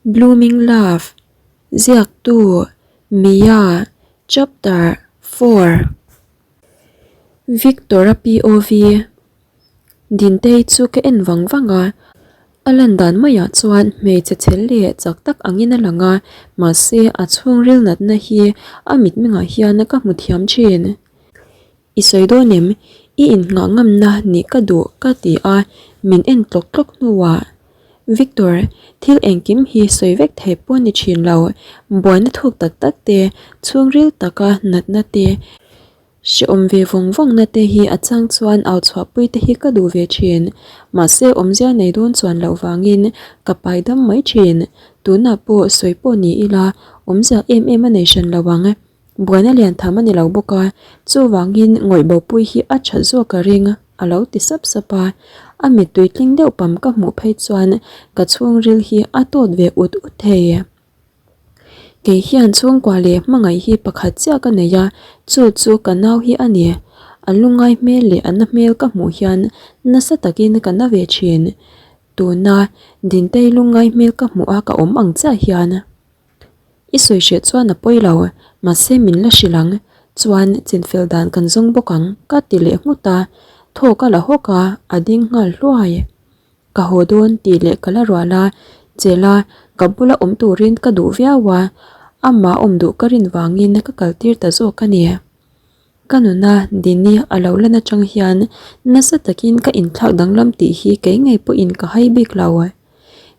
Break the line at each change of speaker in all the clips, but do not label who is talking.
Blooming Love, Ziaktu, Mia, Chapter 4. Victor-a POV, Dintei chu ka en vang vang a, a lan dan maiah chuan hmeichhe chhel leh chak tak angin a lang a, mahse a chhungril natna hi a mitmengah hian ka hmu thiam thin. I sawi dawn em? I innghah ngamna nih ka duh ka ti a, min en tlawk tlawk hnuah Victor, thil engkim hi sawi vek thei pawh ni thin lo, buaina thuk tak tak te, chhungril taka natna te, hrehawm ve vawng vawngna te hi a chang chuan au chhuahpui te hi ka duh ve thin. Mahse awmzia nei dawn chuan loh vangin ka pai dam mai thin. Tunah pawh sawi pawh ni ila awmzia em em a nei hran lo ang. Buaina lian tham a ni lo bawk a, chuvangin ngawih bopui hi a tha zawk a ring a lo ti sap sap a. A mittui tling deuh pam ka hmuh phei chuan ka chhungril hi a tawt ve ut ut thei. Kei hian chhungkua leh hmangaih hi pakhat chiah ka nei a, chu chu ka nau hi a ni. A lungngai hmel leh a na hmel ka hmuh hian nasa takin ka na ve thin. Tuna Dintei lungngai hmel ka hmuh a ka awm ang chiah hian. I sawi hreh chuan a pawi lo, mahse min la hrilh ang, chuan chinfel dan kan zawng bawk ang ka ti leh nghut a, thawk a la hawk a, a ding nghal hluai. Ka haw dawn tih leh ka la rual a, chela ka bula awm turin ka duh viau a, amah awm duh ka rin vangin ka kal tir ta zawk a ni. Ka nuna Dini a lo lan atang hian nasa takin ka inthlak danglam tih hi kei ngei pawhin ka hai bik lo.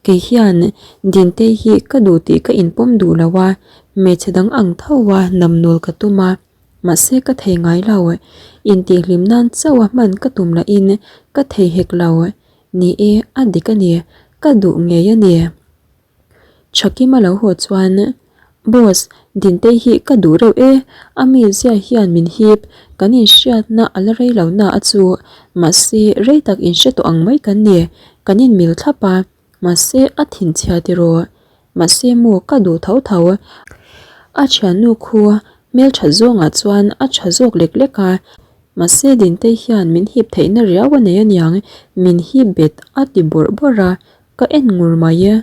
Kei hian Dintei hi ka duh tih ka inpawm duh lo a, hmeichhe dang ang tho a namnul ka tum a, mahse ka thei ngai lo. Intihhlim nan chauh a hman ka tum lahin ka thei hek lo. Ni e, a dik a ni, ka duh ngei a ni. Thakima lo haw chuan, Boss, Dintei hi ka duh reuh e, a mi zia hian min hip, kan inhriatna a la rei lo na a chu, mahse rei tak inhre tawh ang mai kan ni, kan inmil thlap a, mahse a thinchhia tiraw, mahse maw ka duh tho tho. A thiannu khu hmeltha zawngah chuan a tha zawk lek lek a, mahse Dintei hian min hip theihna riau a nei aniang, min hip bet a ti bawrh bawrh a, Ka en ngur mai e.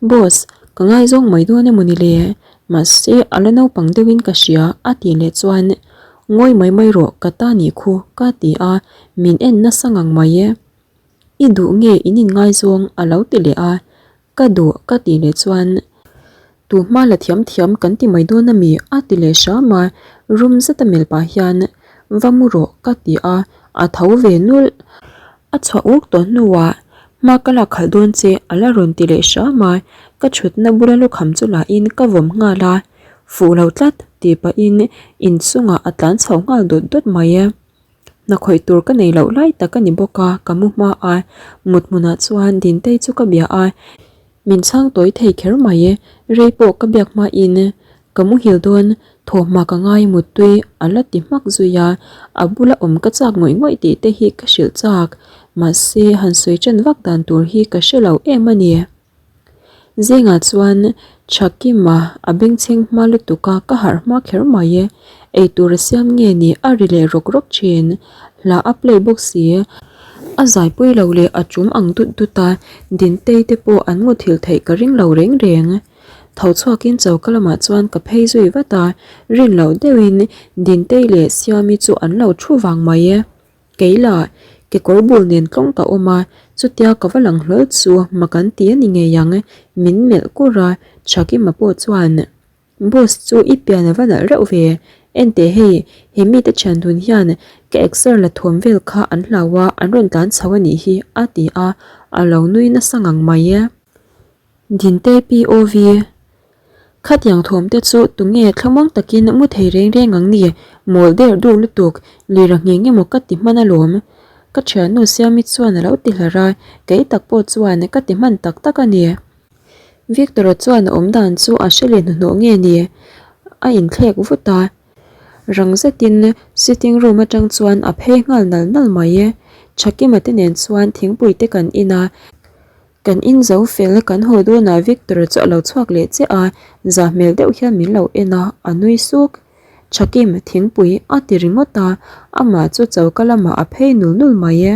Boss, ka ngaizawng mai dawn emaw ni le? Mahse, a la naupang deuhin ka hria a tih leh chuan Ngawi mai mai rawh ka ta nih khu ka ti a, min en nasa ngang mai e. I duh nge in inngaizawng a lo ti leh a, ka duh ka tih leh chuan Tu hma la thiam thiam kan ti mai dawn ami? a ti leh hram a, rum zeta melh pah hian Va mu rawh ka ti a, a tho ve nulh. A chhuah uk tawh hnuah hma ka lak khalh dawn che a la rawn ti leh hram a, ka thutna bula lukham chu lahin ka vawm nghal a, fuh lo tlat tih pahin inchungah a tlan chho nghal dawt dawt mai. Hna khawih tur ka nei loh lai tak a ni bawk a, ka mu hma a, mut hmunah chuan Dintei chu ka bia a, min chhang tawi thei kher mai, rei pawh ka biak hmain ka muhil dawn, thawhma ka ngai muttui a la ti hmak zui a, a bula awm ka chak ngawih ngawih tih te hi ka hrilh chak, mahse han sawi ṭan vak dan tur hi ka hre lo em a ni. Zingah chuan Thakima a bengchheng hma lutuk a ka harh hma kher mai e, eitur a siam nge ni a ri leh rawk rawk thin, hla a play bawk si, a zaipui lo leh a tum ang dut dut a, Dintei te pawh an muthilh theih ka ring lo reng reng. Tho chhuakin choka lamah chuan ka phei zui vat a, rin loh deuhin Dintei leh Siami chu an lo thu vang mai e. Kei lah, kekawr bul nen tlawng ka awm a, chutia ka va lang hlawl chu mak an ti a ni ngei ang, min melh kur a, Thakima pawh chuan, Boss chu i pian a va nalh reuh ve, enteh hei, he mite thian dun hian ka exer la thawm vel kha an hlau a, an rawn tlan chho a nih hi, a ti a, a lo nui nasa ngang mai e. Dinte POV. Khatiang thawm te chu tunge thlamuang takin mu thei reng reng ang ni, mawl der dur lutuk, lira nghe nge maw ka ti hman alawm. Ka thiannu Siami chuan a lo ti hlar a, kei tak pawh chuan ka ti hman tak tak a ni. Victor-a chuan a awm dan chu a hre leh hnuhnawh nge ni, a inthlek vut a. Rang zetin sitting room atang chuan a phei nghal nal nal mai. Thakima te nen chuan thingpui te kan in a. Kan in zo fel kan haw dawnah Victor chu a lo chhuak leh chiah a, za hmel deuh hian min lo en a, a nui suk. Thakim, thingpui a ti ringawt a, amah chu choka lamah a phei nul nul mai e.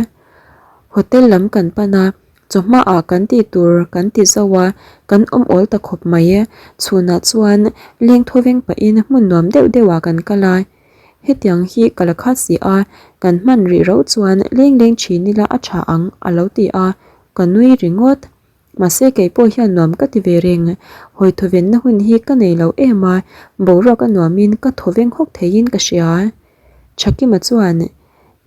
Hotel lam kan pan a, Chawhmaah kan tih tur kan ti zo a, kan awm awl ta khawp mai. Chhunah chuan leng thawveng pahin hmun nuam deuh deuhah kan kal a. Hetiang hi ka la khat si a, kan hman rih rauh chuan leng leng thin ila a tha ang a lo ti a, ka nui ringawt. Mahse kei pawh hian nuam ka ti ve reng. Hawi thawvenna hun hi ka nei lo em a, boruak a nuamin ka thawveng hawk theiin ka hria. Thakima chuan,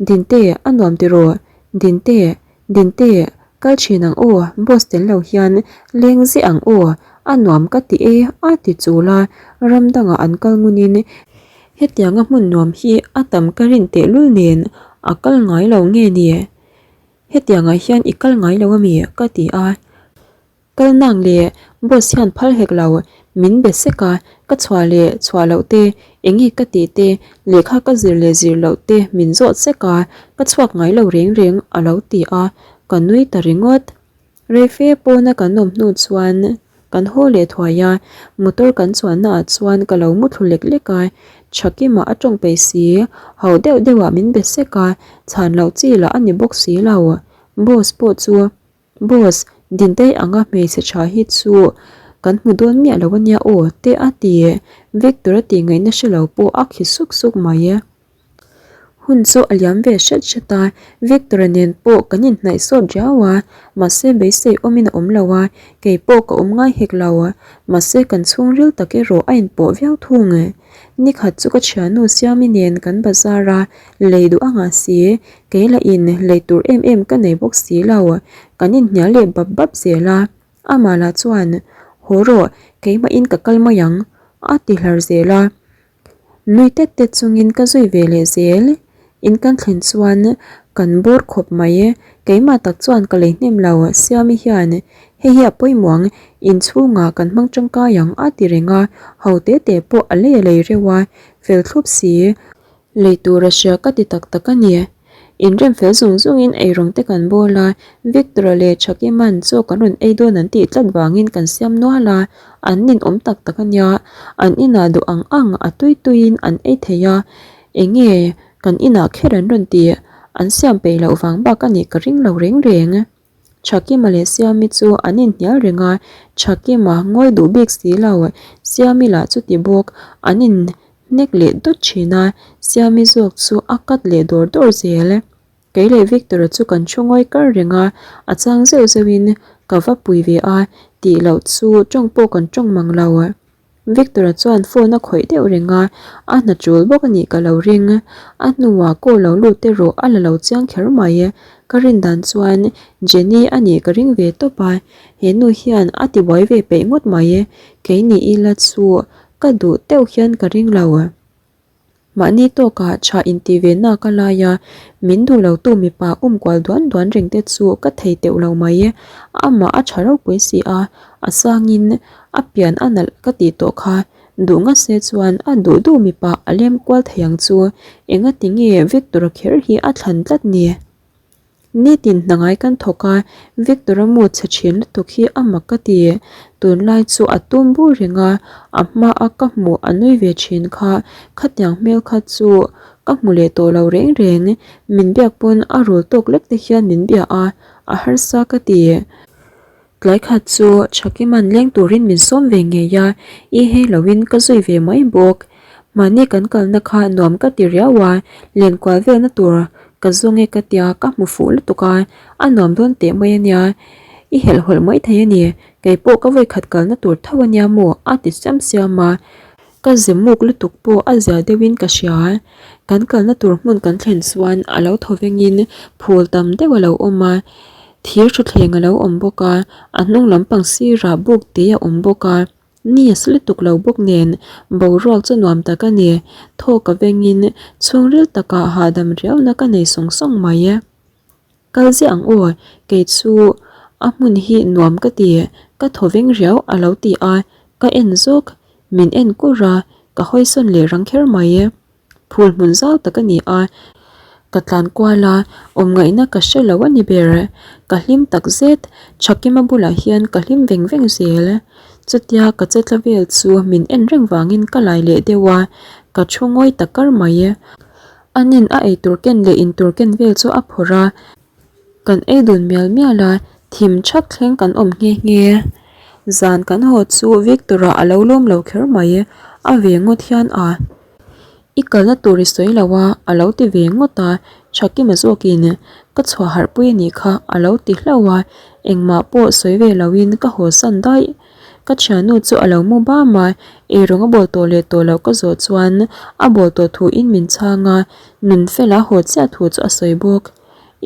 Dinte, a nuam tiraw? Dinte, Dinte, kal thin ang aw, boss tel lo hian leng zeh ang aw, a nuam ka ti e a ti chul a, ram dangah an kal ngunin hetianga hmun nuam hi a tam ka rin tehlul nen a kal ngai lo nge ni? Hetiangah hian i kal ngai lo ami? ka ti a. Kal nang le, boss hian phal hek lo, min be sek a, ka chhuah leh chhuah loh te, enge ka tih te, lehkha ka zir leh zir loh te min zawt sek a, ka chhuak ngai lo reng reng a lo ti a, ka nui ta ringawt. Reife pawna kan awm hnu chuan kan haw leh thuai a, motor kan chuanna ah chuan ka lo muthlu lek lek a, Thakima a tawng peih si, ho deuh deuh ah min be sek a, chhan loh chi lah a ni bawk si lo, boss pawh chu Boss, Dintei anga hmeichhe tha hi chu kan hmu dawn miah lo ania aw te a ti. Victor a tih ngaihna hre lo pawh a khi suk suk mai. Hun chu a liam ve hret hret a, Victor-a nen pawh kan inhnaih sawt riau a, mahse beisei awmin a awm lo a, kei pawh ka awm ngai hek lo. Mahse kan chhungril tak erawh a inpawh viau thung. Nikhat chu ka thiannu Siami nen kan bazar a, lei duh anga si, Kei lah in lei tur em em ka nei bawk si lo, kan inhnial leh bap bap zel a, amah lah chuan haw rawh keimah in ka kal mai ang a ti hlar zel a, nui tet tet chungin ka zui ve leh zel, in kan thlen chuan kan bawr khawp mai, keimah tak chuan ka lei hnem lo, Siami hian hei hi a pawimawh ang, inchhungah kan hmang tangkai ang a ti reng a, ho te te pawh a lei a lei reuh a, fel thlup si. Lei tur a hria ka ti tak tak a ni. Inrem fel zung zungin eirawng te kan bawl a, Victor-a leh Thakima'n chaw kan rawn ei dawn an tih tlat vangin kan siam nual a, an ninawm tak tak a nia. An inah duh ang ang a tui tuiin an ei thei a, enge kan inah kher an rawn tih an siam peih loh vang bak a nih ka ring lo reng reng. Thakima leh Siami chu an inhnial reng a, Thakima ngawi duh bik si lo, Siami lah chuti bawk, an inhnek leh dawt thin a, Siami zawk chu a cut leh dawr dawr zel. Kei leh Victor-a chu kan thu ngawi kar reng a, a chang zeuh zeuhin ka va pui ve a, tih loh chu tawng pawh kan tawng mang lo. Victor-a chuan phone a khawih deuh reng a, a hna tul bawk a nih ka lo ring. A hnuah call lo lut erawh a la lo chiang kher mai. Ka rin dan chuan Jenny a nih ka ring ve tawp a, he nu hian a ti buai ve peih ngawt mai. Kei ni ila chu ka duh deuh hian ka ring lo. Mahni tawkah tha intih ve nak a lai a, min duh lotu mipa um kual duan duan reng te chu ka thei teuh lo mai. Amah a tha ropui si a, a sangin a pian a nalh ka tih tawh kha. Duh nga se chuan a duh duh mipa a lem kual thei ang chu. Engati nge Victor-a kher hi a thlan tlat ni? Nitin hna ngai kan thawk a, Victor-a mu chhe thin lutuk hi a mak ka ti. Tunlai chu a tum bur reng a, a hmaa ka hmuh a nui ve thin kha, khatiang hmel kha chu ka hmu leh tawh lo reng reng. Min biak pawn a rul tawk lek te hian min bia a, a harsa ka ti. Tlai khat chu Thakiman leng turin min sawm ve ngei a, i hei loin ka zui ve mai bawk. Mahni kan kalna kha nuam ka ti riau a, lenkual velna tur ka zawng e ka tia ka hmu fuh lutuk a, a nuam dawn teh mai a nia. I helhhawlh mai thei a ni, kei pawh ka vawikhat kalna tur tho a nia maw a ti siam siam a. Ka ze muk lutuk pawh a zia deuhin ka hria. Kan kalna tur hmun kan thlen chuan a lo thaw vengin phul tam deuh a lo awm a, thir thutthleng a lo awm bawk a, a hnung lampang sirah buk te a awm bawk a, ni a si lutuk lo bawk nen boruak chu nuam tak a ni. Thaw ka vengin chhungril takah hahdam riauna ka nei sawng sawng mai. Kal ziah ang aw, kei chu a hmun hi nuam ka ti, ka thaw veng riau a lo ti a, ka en zawk, min en kur a, ka hawisawn leh rang kher mai. Phul hmun zau tak a ni a, ka tlan kual a, awm ngaihna ka hre lo a ni ber. Ka hlim tak zet, Thakima bulah hian ka hlim veng veng zel. Chutia ka che tla vel chu min en reng vangin ka lai leh deuh a, ka thu ngawi ta kar mai. A nin a eitur ken leh intur ken vel chu a phawrh a, kan ei dun mial mial a, Thim thak thleng kan awm nghe nghe. Zan kan haw chu Victor-a a lo lawm lo kher mai, a ve ngawt hian a. I kalna tur i sawi lo a, a lo ti ve ngawt a, Thakima zawkin ka chhuah harh pui a nih kha a lo ti hlauh a, engmah pawh sawi ve loin ka haw san daih. Ka thiannu chu a lo mu bam a, eirawng a bawl tawh leh tawh loh ka zawh chuan a bawl tawh thuin min chhang a, Nunfela haw chiah thu chu a sawi bawk.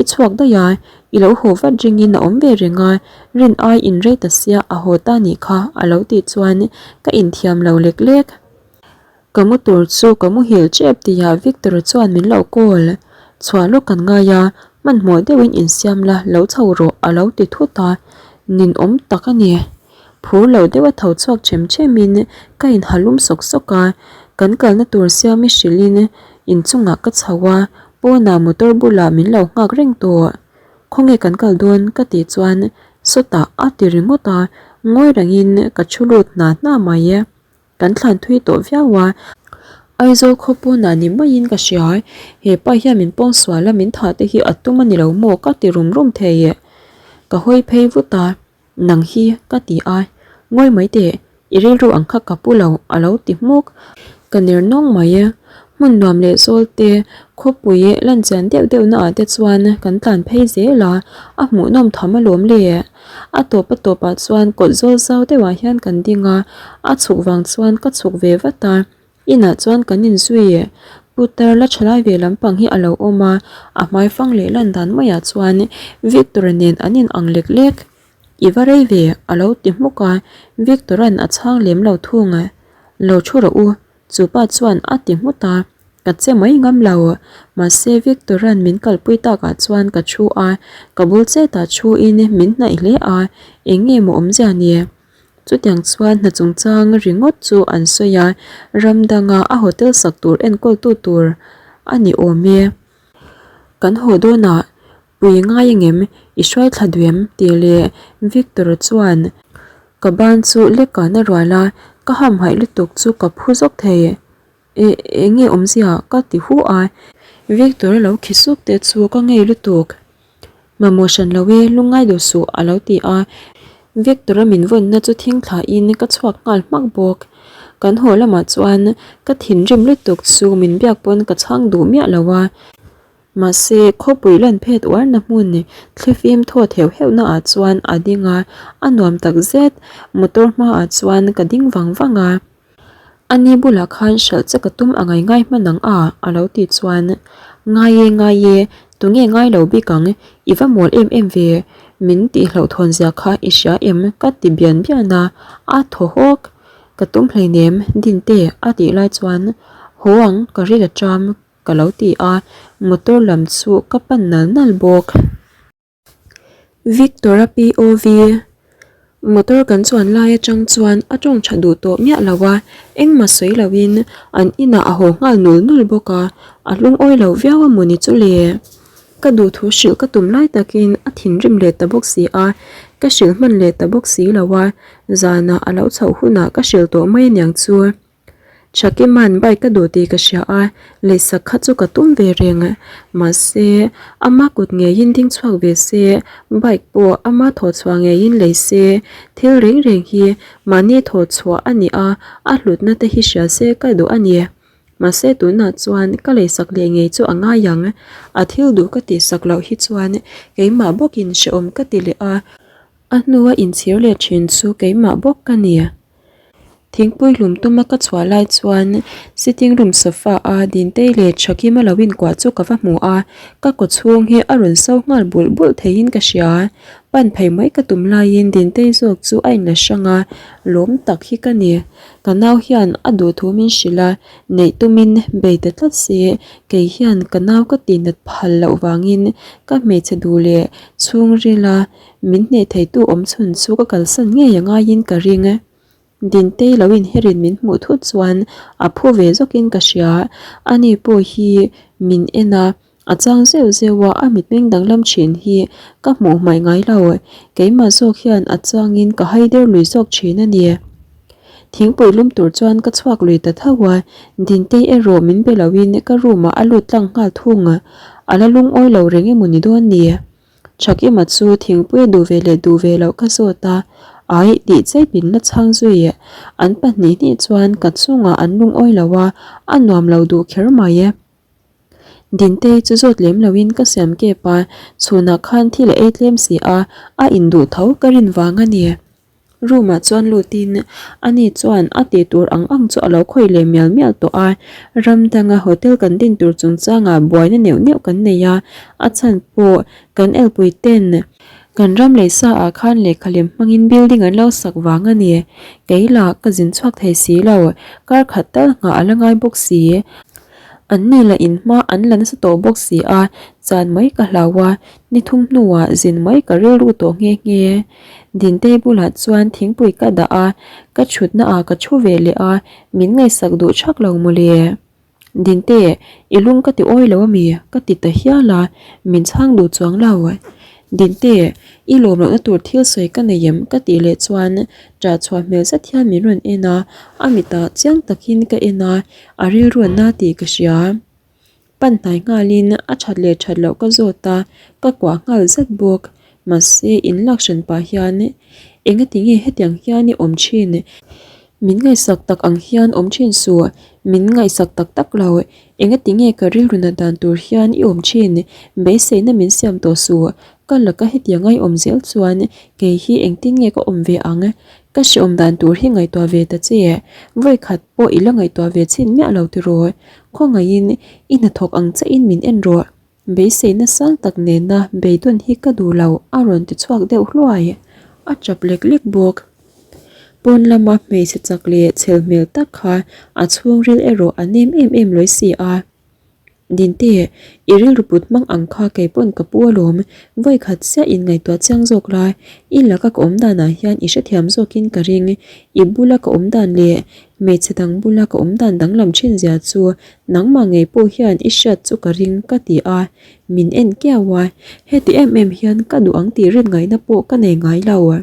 I chhuak daih a, i lo haw vat ringin a awm ve reng a, rin ai in rei ta sia a haw ta nih kha a lo tih chuan ka inthiam lo lek lek. Ka mu tur chu ka muhil tep tihah Victor-a chuan min lo call. Chhuah lawk kan ngai a, hmanhmawh deuhin insiam la, lo chho rawh a lo ti thut a, ninawm tak a ni. Phur lo deuha tho chhuak them themin ka inha lum sawk sawk a, kan kalna tur siami hrilhin inchungah ka chho a, pawnah motor bulah min lo nghak reng tawh. Khawnge kan kal dawn ka tih chuan sawtah a ti ringawt a, ngawi rengin ka thu lut hna hna mai e. Kan thlan thui tawh viau a, Aizawl khaw pawnah ni maiin ka hria, he pa hian min pawng sual a, min thah te hi a tum a ni lo maw ka ti rum rum thei e. Ka hawi phei vut a, nang hi ka ti a, ngawi mai teh, i rilru ang kha ka pu lo a lo ti hmuk. Ka ner nawng mai e, hmun nuam leh zawl te, khawpui lan chian deuh deuh naah te chuan kan tlan phei zel a, a hmuhnawm tham alawm le. A tawp a tawpah chuan kawt zawl zau deuhah hian kan ding a, a chhuk vang chuan ka chhuk ve vat a, inah chuan kan inzui. Putar la thalai ve lampang hi a lo awm a, a hmai fang leh lan dan maiah chuan Victor-a nen an in ang lek lek. I va rei ve a lo ti hmuk a, Victor-a'n a chhang lem lo thung. Lo thu rawh u, Chupa chuan a ti nghut a, ka che mai ngam lo. Mahse Victor-a'n min kalpui takah chuan ka thu a, ka bul chetah thuin min hnaih hle a, eng nge maw awmzia ni? Chutiang chuan hna chungchang ringawt chu an sawi a, ram danga a hotel sak tur enkawltu tur a ni awm e. Kan haw dawnah Pui ngai angem i hruai thla duem tih leh Victor-a chuan ka ban chu lek kan a rual a, ka hamhaih lutuk chu ka phu zawk thei. E eng nge awmzia ka ti hu a, Victor-a lo khi suk te chu ka ngei lutuk. Mamawh hran lo e, lungngai duh suh a lo ti a, Victor-a min vawnna chu thing thlain ka chhuak nghal hmak bawk. Kan haw lamah chuan ka thinrim lutuk chu min biak pawn ka chhang duh miah lo a. Mahse, khawpui lan phet uarna hmun thlifim thaw theuh heuhna ah chuan a ding a, a nuam tak zet. Motor hmaah chuan ka ding vang vang a. Ani bulah khan hralh che ka tum a ngai ngai hman ang a, a lo tih chuan, Ngai e, ngai e, tunge ngai lo bik ang, i va mawl em em ve, min tihhlauhthawn zia kha i hria em? ka ti bian bian a, a thaw hawk. Ka tum hleinem, Dinte, a tih lai chuan, Haw ang, ka ril a ṭam, Ka lo ti a, motor lam chu ka pan nal nal bawk. Victor-a POV Motor kan chuan lai atang chuan a tawng tha duh tawh miah lo a, engmah sawi loin an inah a haw nghal nul nul bawk a, a lungawi lo viau a mawni chu le. Ka duhthu hrilh ka tum lai takin a thinrim leh ta bawk si a, ka hrilh hman leh ta bawk si lo a, zanah a lo chhoh hunah ka hrilh tawh mai aniang chu. Thakima'n bike ka duh tih ka hria a, lehsak kha chu ka tum ve reng. Mahse, ama kut ngeiin ding chhuak ve se, bike pawh ama thawhchhuah ngeiin lei se, thil reng reng hi mahni thawhchhuah a ni a, a hlutna te hi hria se ka duh a ni. Mahse, tunah chuan ka leisak leh ngei chu a ngai ang. A thil duh ka tihsak loh hi chuan keimah bawkin hrehawm ka ti leh a, a hnua inchhir leh thin chu keimah bawk ka ni. Thingpui hlum tuma ka chhuah lai chuan sitting room sofa a Dintei leh Thakima lo inkuah chu ka va hmu a, ka kaw chhung hi a rawn so nghal bulh bulh theiin ka hria. Pan phei mai ka tum laiin Dintei zawk chu a inla hrang a, lawm tak hi ka ni. Ka nau hian a duhthu min hrilh a, neih tumin bei ta tlat si, kei hian ka nau ka tihnat phal loh vangin ka hmeichhe duh leh chhungrila Min hneh theitu awm chhun chu ka kalsan ngei a ngaiin ka ring. Dintei lo inherin min hmuh thut chuan a phu ve zawkin ka hria. Ani pawh hi min en a, a chang zeuh zeuh a, a mitmeng danglam thin hi ka hmuh hmaih ngai lo. Keimah zawk hian a changin ka haider lui zawk thin a ni. Thingpui lum tur chuan ka chhuak lui ta tho a, Dintei erawh min be loin ka room ah a lut tlang nghal thung. A la lungawi lo reng emaw ni dawn ni? Thakima chu thingpui a duh ve leh duh ve loh ka zawt a, Aih tih chei min la chhang zui. An pahnih hnih chuan ka chungah an lungawi lo a, a nuam lo duh kher mai e. Dintei chu zawt lem loin ka siam kep a, chhunah khan thil a ei tlem si a, a induh tho ka rin vang a ni. Room ah chuan lutin ani chuan a tih tur ang ang chu a lo khawih leh mial mial tawh a, ram danga hotel kan din tur chungchangah buaina neuh neuh kan nei a, a chhan pawh kan elpui ten kan ram leh sa ah khan lehkha lem hmangin building an lo sak vang a ni. Kei lah ka zin chhuak thei si lo, kar khat tal nghah a la ngai bawk si. An ni lah in hma an la nasa tawh bawk si a, chan mai ka hlau a, ni thum hnuah zin mai ka rilru tawh nghe nghe. Dintei bulah chuan thingpui ka dah a, ka thutna ah ka thu ve leh a, min ngaihsak duh thak lo mawle. Dinte, i lung ka ti awi lo ami? ka ti ta hial a, min chhang duh chuang lo. Dinte, i lawm lohna tur thil sawi ka nei em? ka tih leh chuan ṭah chhuah hmel zet hian min rawn en a, a mitah chiang takin ka en a, a rilru a na tih ka hria. Pan hnai nghalin a that leh that loh ka zawt a, ka kuah nghal zet bawk. Mahse, in lak hran pah hian engati nge hetiang hian i awm thin? Min ngaihsak tak ang hian awm thin suh, min ngaihsak tak tak lo. Engati nge ka rilru nat dan tur hian i awm thin? Beiseina min siam tawh suh. Ka laka hetiang a i awm zel chuan kei hi engtin nge ka awm ve ang? Ka hreawm dan tur hi ngaihtuah ve ta che. Vawikhat pawh i la ngaihtuah ve chhin miah lo tiraw? Khawngaihin i hnathawk ang chiahin min en rawh. Beiseina sang tak nena beidawn hi ka duh lo a rawn ti chhuak deuh hluai. A tap lek lek bawk. Pawn lama hmeichhe chak leh chhel hmel tak kha a chhungril erawh a nem em em lawi si a. Dinte, i rilru put hmang ang kha kei pawn ka pu alawm, vawi khat chiah in ngaihtuah chiang zawk la, i laka ka awm danah hian i hrethiam zawkin ka ring, i bula ka awm dan leh hmeichhe dang bula ka awm dan danglam thin zia chu nangmah ngei pawh hian i hriat chu ka ring ka ti a, min en kiau a, heti em em hian ka duh ang tih rin ngaihna pawh ka nei ngai lo.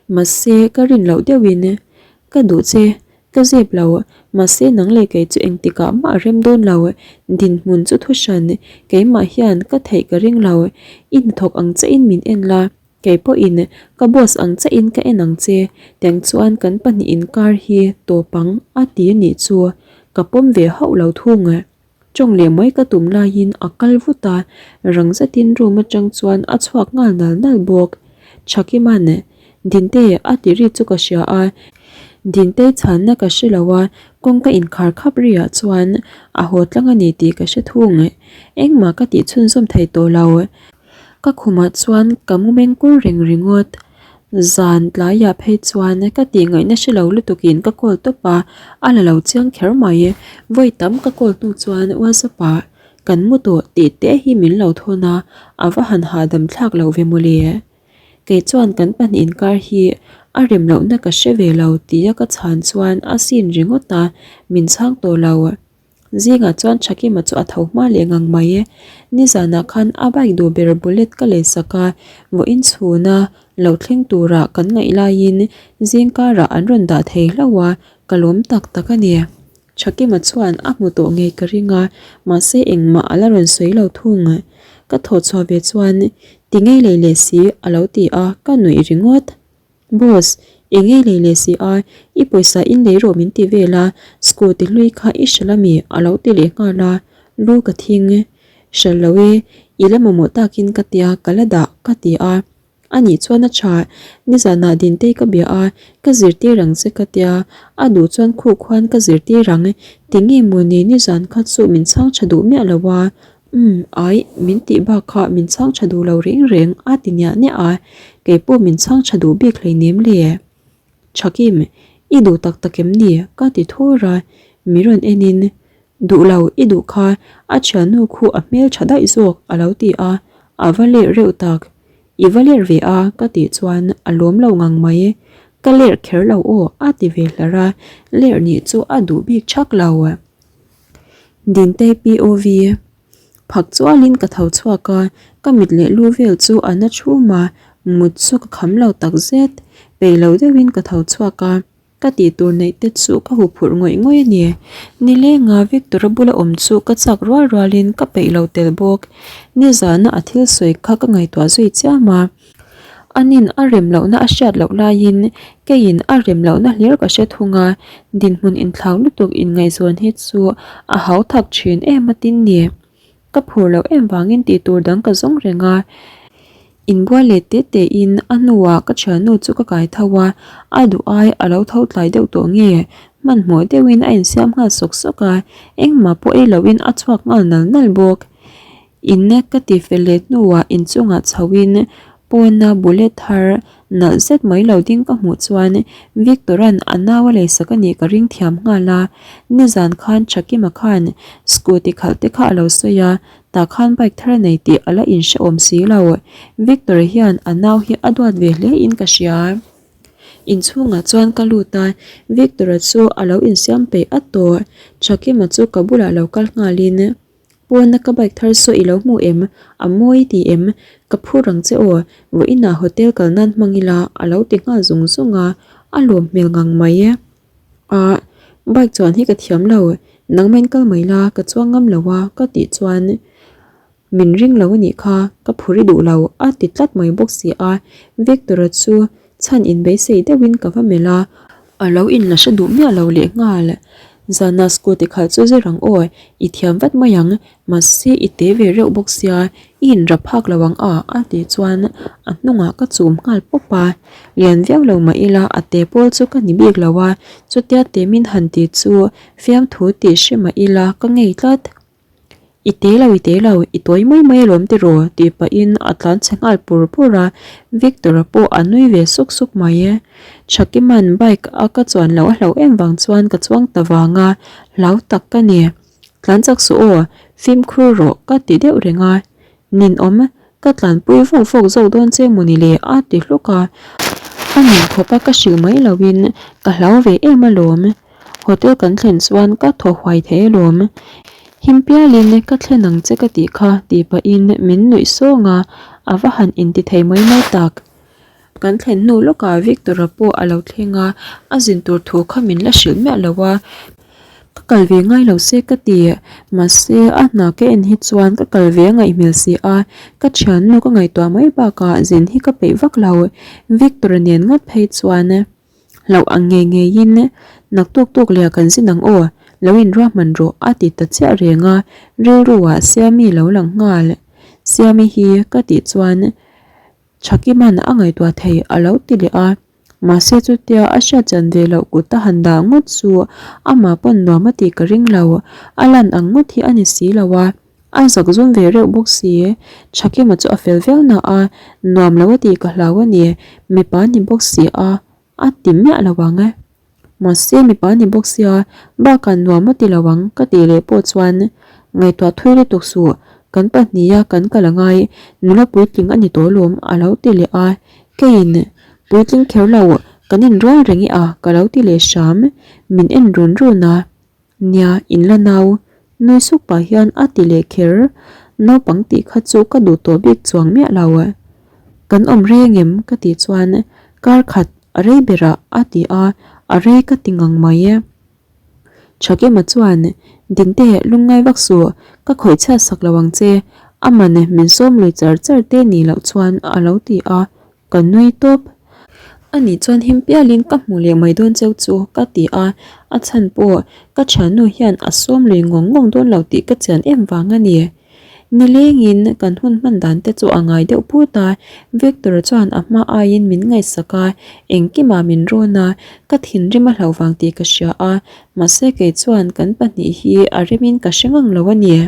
Mahse, ka rin loh deuhin ka duh che, ka zep lo. Mahse, nang leh kei chu engtikah mah a rem dawn lo. Dinhmun chu thu hran, keimah hian ka theih ka ring lo. I hnathawk ang chiahin min en la, kei pawhin ka boss ang chiahin ka en ang che. Tiang chuan kan pahnih inkar hi tawp ang a ti a nih chu ka pawm ve hauh lo thung. Tawng leh mai ka tum laiin a kal vut a, rang zetin room atang chuan a chhuak nghal nal nal bawk. Thakiman, Dinte a ti ri chu ka hria a, Dintei chhanna ka hre lo a, kawngka inkhar khap riah chuan a haw tlang a ni tih ka hre thung. Engmah ka tih chhunzawm thei tawh lo. Ka khumah chuan ka mu meng kur reng ringawt. Zan tlaiah phei chuan ka tih ngaihna hre lo lutukin ka call tawp a, a la lo chiang kher mai. Vawi tam ka call hnu chuan WhatsApp ah kan mu tawh tih te hi min lo thawn a, a va han hahdam thlak lo ve mawle. Kei chuan kan pahnih inkar hi a rem lohna ka hre ve lo tia ka chhan chuan a sin ringawt a, min chhang tawh lo. Zingah chuan Thakima chu a tho hma leh ngang mai e. Nizanah khan a bike duh ber bullet ka lei sak a, vawiin chhuna lo thleng tura kan ngaih laiin zing karah an rawn dah thei hlauh a, ka lawm tak tak a ni. Thakima chuan a hmu tawh ngei ka ring a, mahse engmah a la rawn sawi lo thung. Ka thawh chhuah ve chuan ti ngei lei leh si a lo ti a, ka nuih ringawt. Boss, eng nge lei leh si a, i pawisa in lei rawh min ti vel a, scooty hlui kha i hralh ami a lo ti leh nghal a, lu ka thing. Hralh lo e, i la mamawh takin ka tia ka la dah ka ti a. Anih chuan a tha, nizanah Dintei ka bia a, ka zirtir ang che ka tia, a duh chuan khuh khuan ka zirtir ang, tinge mawni nizan kha chu min chhang tha duh miah lo a, Umm, ai, min tih bak kha min chhang tha duh lo reng reng a ti niah niah a, kei pawh min chhang tha duh bik hleinem le. Thakim, i duh tak tak em ni? ka ti thur a, mi rawn enin, Duh lo, i duh kha, a thiannu khu a hmel tha daih zawk a lo ti a, a va lerh reuh tak. I va lerh ve a ka tih chuan a lawm lo ngang mai. Ka lerh kher lo aw a ti ve hlar a, lerh nih chu a duh bik thak lo. Dintei POV Phak chualin ka tho chhuak a, ka mit leh lu vel chu a na thum a, mut chu ka kham lo tak zet. Peih lo deuhin ka tho chhuak a. Ka tih tur neih te chu ka huphurh ngawih ngawih a ni. Nilenga Victor-a bula awm chu ka chak rual rualin ka peih lo tel bawk. Nizana a thil sawi kha ka ngaihtuah zui chiam a. Anin a rem lohna a hriat loh laiin keiin a rem lohna hlir ka hre thung a, dinhmun inthlau lutuk inngaihzawn hi chu a hau thak thin em a tin ni. Ka phur loh em vangin tih tur dang ka zawng reng a, inbual leh te te in a hnuah ka thiannu chu ka kai tho a, a duh ai a lo tho tlai deuh tawh nge, hmanhmawh deuhin a insiam nghal sawk sawk a, engmah pawh ei loin a chhuak nghal nal nal bawk. In ka ti fel leh hnuah inchungah chho in pawna bullet thar nalh zet mai lo ding ka hmuh chuan Victor-a'n a nau a leisak a nih ka ring thiam nghal a, nizan khan Thakima khan scooty khalh te kha a lo sawi a, tah khan bike thar a nei tih a la inhrehawm si lo. Victor-a hian a nau hi a duat ve hle in ka hria. Inchhungah chuan ka lut a, Victor-a chu a lo insiam peih at tawh. Thakima chu ka bulah lo kal nghalin. Pawna ka bike thar saw i lo hmu em? A mawi i ti em? Ka phur ang che aw, vawiinah hotel kal nan hmang ila a lo ti nghal zung zung a, a lawm hmel ngang mai e. Ah, bike chuan hi ka thiam lo, nangmahin kal mai la, ka chuang ngam lo a ka tih chuan min ring lo a nih kha, ka phur i duh lo a ti tlat mai bawk si a, Victor-a chu Chhan inbeisei deuhin ka va melh a, a lo inla hre duh miah lo lehnghal. Zana scooty khalh chu zir ang aw, i thiam vat mai ang, mahse i te ve reuh bawk sia, i inrap phak lo ang a a tih chuan a hnungah ka chum nghal pawp a. Lian viau lo mah ila a te pawl chu ka ni bik lo a, chutia te min han ti chu fiamthu tih hre mah ila ka ngei tlat. I te lo, i te lo, i tawi mai mai alawm tiraw? tih pahin a tlan chhe nghal pur pur a, Victor-a pawh a nui ve suk suk mai e. Thakima'n bike a ka chuan loh a hlauh em vang chuan ka chuang ta vang a, hlau tak ka ni. Tlan chak suh aw, fimkhur rawh ka ti deuh reng a. Ninawm, ka tlanpui vawk vawk zawk dawn che mawni le a ti hluk a, a nin khawp a ka hrilh mai loin ka hlau ve em alawm. Hotel kan thlen chuan ka thaw huai thei alawm. Him pialin ka thlen ang che ka tih kha tih pahin min nuih sawng a, a va han inti thei mai mai tak. Kan thlen hnu lawkah Victor-a pawh a lo thleng a, a zin tur thu kha min la hrilh miah lo a, ka kal ve ngai lo se ka ti, mahse a hna ka en hi chuan ka kal ve a ngaih hmel si a, ka thiannu ka ngaihtuah mai bakah zin hi ka peih vak lo, Victor-a nen ngawt phei chuan hlauh ang ngei ngeiin naktuk tuk leh kan zin ang aw, lo inruahman rawh a ti ta chiah reng a, rilru ah Siami lo lang nghal, Siami hi ka tih chuan. Thakiman a ngaihtuah thei a lo ti leh a, mahse chutia a hriat chan ve loh kut a han dah ngawt chu amah pawn nuam a tih ka ring lo, a lan ang ngawt hi a ni si lo a, a zak zum ve reuh bawk si. Thakima chu a fel viau na a, nuam lo a tih ka hlau a ni, mipa ni bawk si a, a ti miah lo ang e. Mahse mipa ni bawk sia bakah nuam a ti lo ang ka tih leh pawh chuan ngaihtuah thui lutuk suh kan pahniha kan kal a ngai nula puitling a ni tawh lawm a lo ti leh a keiin puitling kher lo kan inrual reng i a ka lo ti leh hram min en run run a. Nia, in la nau. Nui suk pah hian a ti leh kher. Naupang tih kha chu ka duh tawh bik chuang miah lo. Kan awm reng em? ka tih chuan kar khat a rei berah a ti a, a rei ka ti ngang mai e. Thakima chuan, Dinte, lungngai vak suh, ka khawih chhiat sak lo ang che, aman min sawm lui char char te nih loh chuan a lo ti a, Ka nui tawp. Ani chuan him pialin ka hmu leh mai dawn cheu chu ka ti a, a chhan pawh ka thiannu hian a sawm lui ngawng ngawng dawn lo tih ka chian em vang a ni. Nilengin kan hun hman dan te chu a ngai deuh phut a, Victor chuan a hma aiin min ngaihsak a, engkimah min rawn a, ka thinrim a hlauh vang tih ka hria a, mahse kei chuan kan pahnih hi a remin ka hre ngang lo a ni.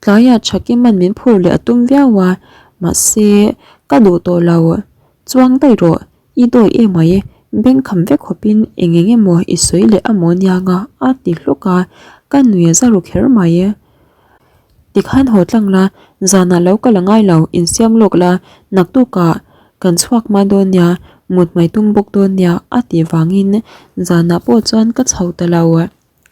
Tlaiah Thakiman min phur leh a tum viau a, mahse ka duh tawh lo. Chuang daih rawh, i dawi emai, beng kham vek khawpin eng eng emaw i sawi leh amaw nianga a ti hluk a, ka nui a za ru kher mai. Tikhan haw tlang la, zanah lo kal a ngai lo, insiam lawk la, naktukah kan chhuak hma dawn nia, mut hmai tum bawk dawn nia a tih vangin zanah pawh chuan ka chho ta lo.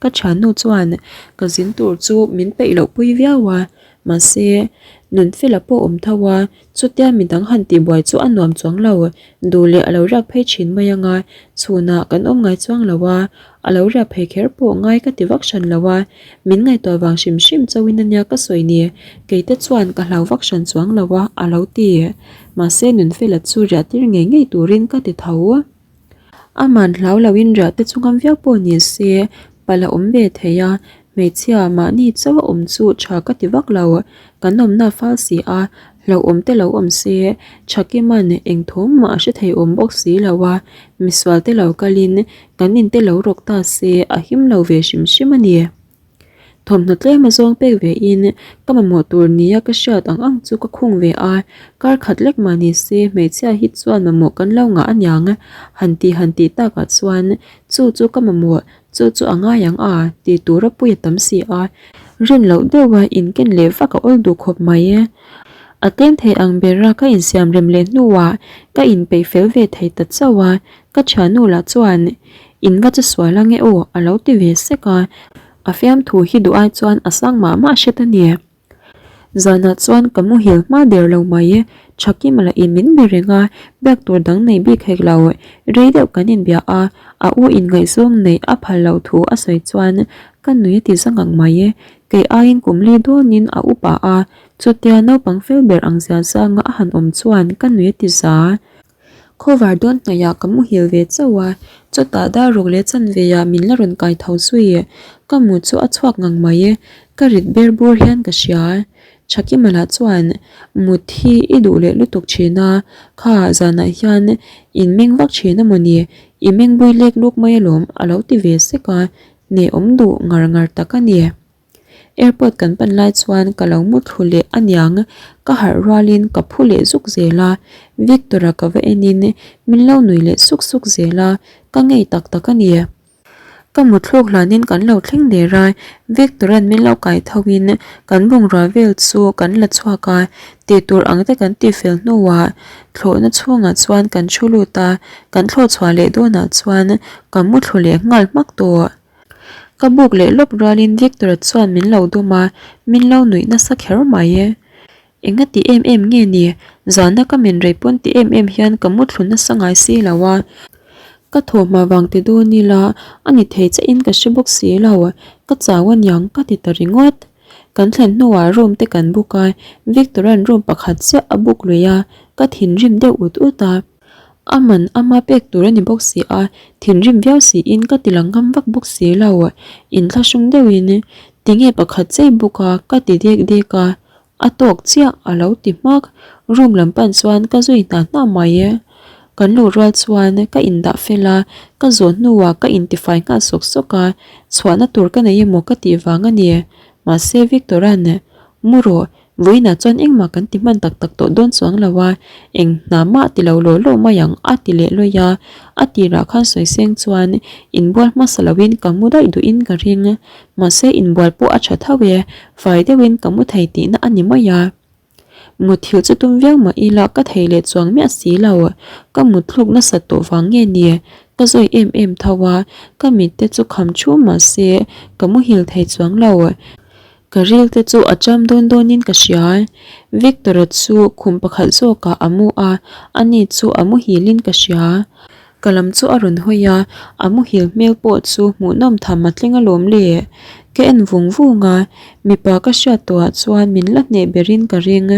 Ka thiannu chuan ka zin tur chu min peih loh pui viau a, Mahse, Nunfela pawh awm tho a, chutia midang han tihbuai chu a nuam chuang lo. Duh leh a lo riak phei thin mai anga, chhunah kan awm ngai chuang lo a, a lo riak phei kher pawh ngai ka ti vak hran lo a, min ngaihtuah vang hrim hrim chauhin ania ka sawi ni, kei te chuan ka hlau vak hran chuang lo a, a lo ti. Mahse, Nunfela chu riah tir ngei ngei turin ka ti tho. Aman hlau loin riah te chu ngam viau pawh ni se, pal a awm ve thei a, hmeichhia mahni chauh a awm chu tha ka ti vak lo, kan awmna fal si a, hlauhawm te lo awm se, Thakiman eng thawm mah a hre thei awm bawk si lo a, misual te lo kalin kan in te lo rawk ta se a him lo ve hrim hrim a ni. Thawmhnaw tlem a zawng pek ve in ka mamawh tur nia ka hriat ang ang chu ka khung ve a, kar khat lek mah ni se hmeichhia hi chuan mamawh kan lo ngah aniang han tih han tih takah chuan chu chu ka mamawh chu chu a ngai ang a tih tur a pui a tam si a, rin loh deuha inken leh vak a awl duh khawp mai. A tlem thei ang bera ka insiam rem leh hnuah ka inpeih fel ve thei ta chauh a, Ka thiannu lah chuan, In va che sual ange aw, a lo ti ve sek a. A fiamthu hi duh ai chuan a sang mah mah hret a ni. Zanah chuan ka muhil hma der lo mai. Thakima lah in min be reng a, biak tur dang nei bik hek lo. Rei deuh kan inbia a, a u inngaihzawng neih a phal loh thu a sawi chuan ka nui a ti za ngang mai. Kei aiin kum li dawnin a upa a, chutia naupang fel ber ang zia zanga a han awm chuan ka nui a ti za. Khawvar dawn hnaihah ka muhil ve chauh a, chawtah dar ruk leh chanveah min la rawn kai tho zui. Ka mu chu a chhuak ngang mai, ka rit ber bur hian ka hria. Thakima lah chuan mut hi i duh leh lutuk thin a, kha zanah hian in meng vak thin a mawni, i meng bui lek luk mai alawm a lo ti ve sek a, hnehawm duh ngar ngar tak a ni. Airport kan pan lai chuan ka lo mu thlu leh aniang, ka harh rualin ka phu leh zuk zel a, Victor-a ka va enin min lo nui leh suk suk zel a, ka ngei tak tak a ni. Ka mutthluk hlanin kan lo thleng der a, Victor-a'n min lo kai tho in kan bungrua vel chu kan la chhuak a, tih tur ang te kan tih fel hnuah thlawhna chhungah chuan kan thu lut a, kan thlawh chhuah leh dawnah chuan ka mu thlu leh nghal hmak tawh. Ka buk leh lawp rualin Victor-a chuan min lo dum a, min lo nuih nasa kher mai e. Enga ti em em nge ni, zana ka men rei pawn ti em em hian ka mu thlu nasa ngai si lo a. Ka thawhhma vang ti dawn ila, a ni thei che in ka hre bawk si lo, ka chau aniang ka ti ta ringawt. Kan thlen hnuah room te kan book a, Victor-a'n room pakhat chiah a book lui a, ka thinrim deuh ut ut a. A man ama pek tur a ni bawk si a, thinrim viau siin ka ti lang ngam vak bawk si lo. Inthlahrung deuhin, Tinge pakhat chei bawk a? ka ti dek dek a, a tawk chiah a lo ti hmak. Room lam pan chuan ka zui hna hna mai e. Kan luh rual chuan ka indah fel a, ka zawh hnuah ka intifai nghal sawk sawk a, chhuahna tur ka nei emaw ka tih vang a ni. Mahse Victor-a'n, Mu rawh, Vawiinah chuan engmah kan ti hman tak tak tawh dawn chuang lo a, eng hna mah ti lo law law mai ang a ti leh lawih a, a tirah khan sawi seng chuan inbual hmasa loin ka mu daih duhin ka ring, mahse inbual pawh a tha tho e, fai deuhin ka mu thei tihna a ni mai a. Mutthilh chu tum viau mah ila ka thei leh chuang miah si lo, ka mutthluk nasat tawh vang nge ni, ka zawi em em tho a, ka mit te chu kham thu mahse ka muhil thei chuang lo. Ka ril te chu a cham dawn dawnin ka hria. Victor-a chu khum pakhat zawkah a mu a, ani chu a muhilin ka hria. Ka lam chu a rawn hawi a, a muhil hmel pawh chu hmuhnawm tham a tling alawm le. Ka en vung vung a, mipa ka hriat tawhah chuan min la hneh berin ka ring.